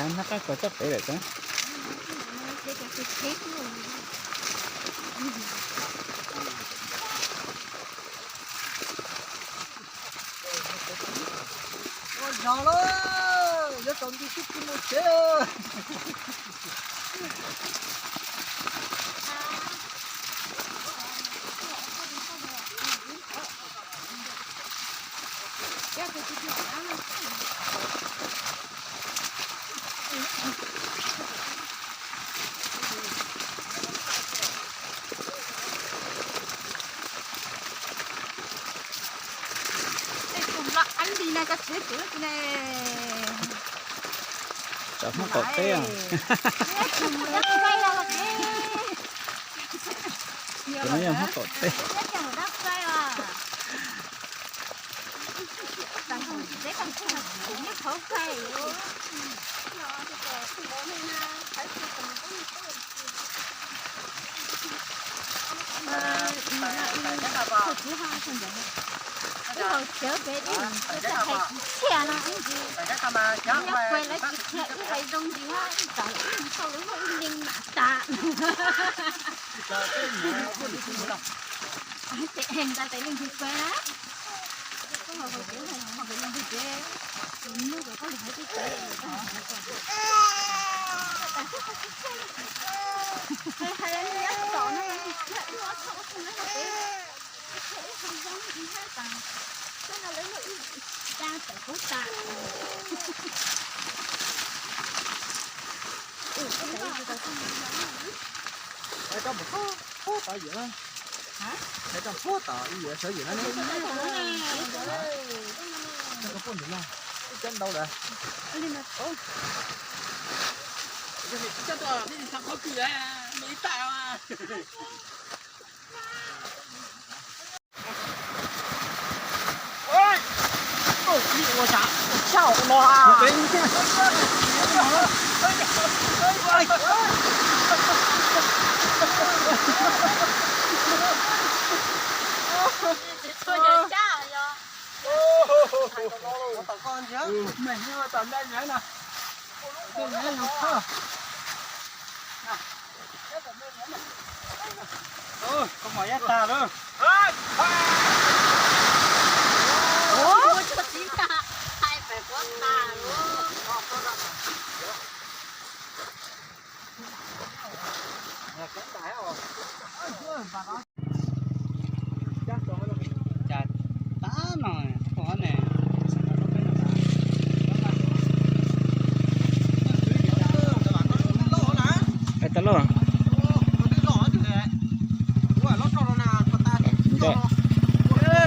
Nab qab kos coj pem lawm xwb. Ua zog lawm, yuav tsaus nti twb tsis mus tsev. Tej tus loj eeb li no koj txiv kuv lub ne. Cov Hmoob qaum teb os. Cov no yog Hmoob qaum teb. Ib hauv cawv pem ib hais tsis txhiaj no ib ntsis, nyob kuv lawv tsis txhiaj ib hais zoo ntsis, txawm ib hauv lub ib leeg mam tas. Tes nqa tes leej twg kuv na, koj hauv hauv kev hais hauv kev leej twg ces, tus nub kom koj lwm hauv tib tsev. Hais los nyob tom no, ib ob txoj ua txoj no hauv kev. Hais rau mus puag puag tom yim na, hais rau puag tom yim sawv yim na ne. Coj puag ntawm no, ib cab ntau lawm. Koj mos yaj tag lawm.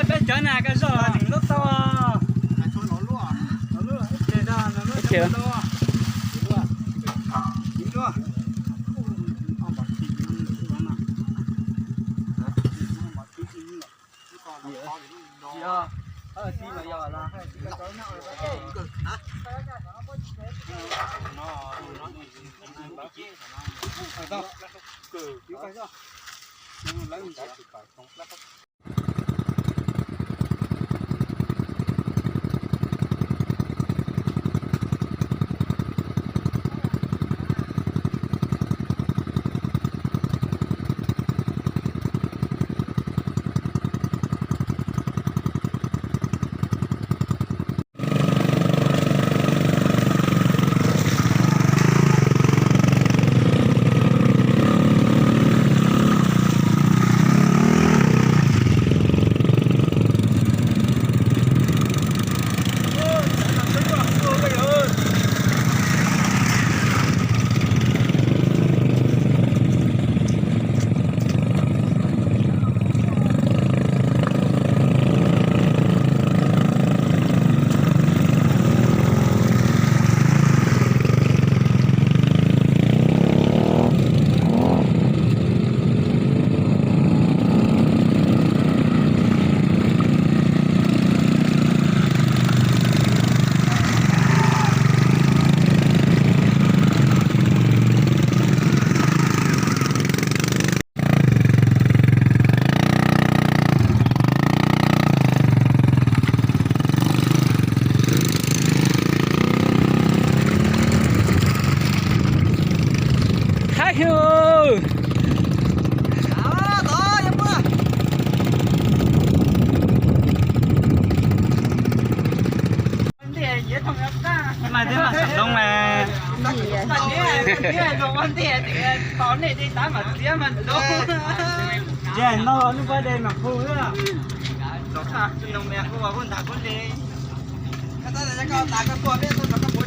Peb cov na ka zog nws lub tau. Ntsia no lub pab de mas hu xwb. Los txog no me hu ua kuj ntag kuj le. Koj tab tas koj tas koj tuaj peb tuaj rau koj puav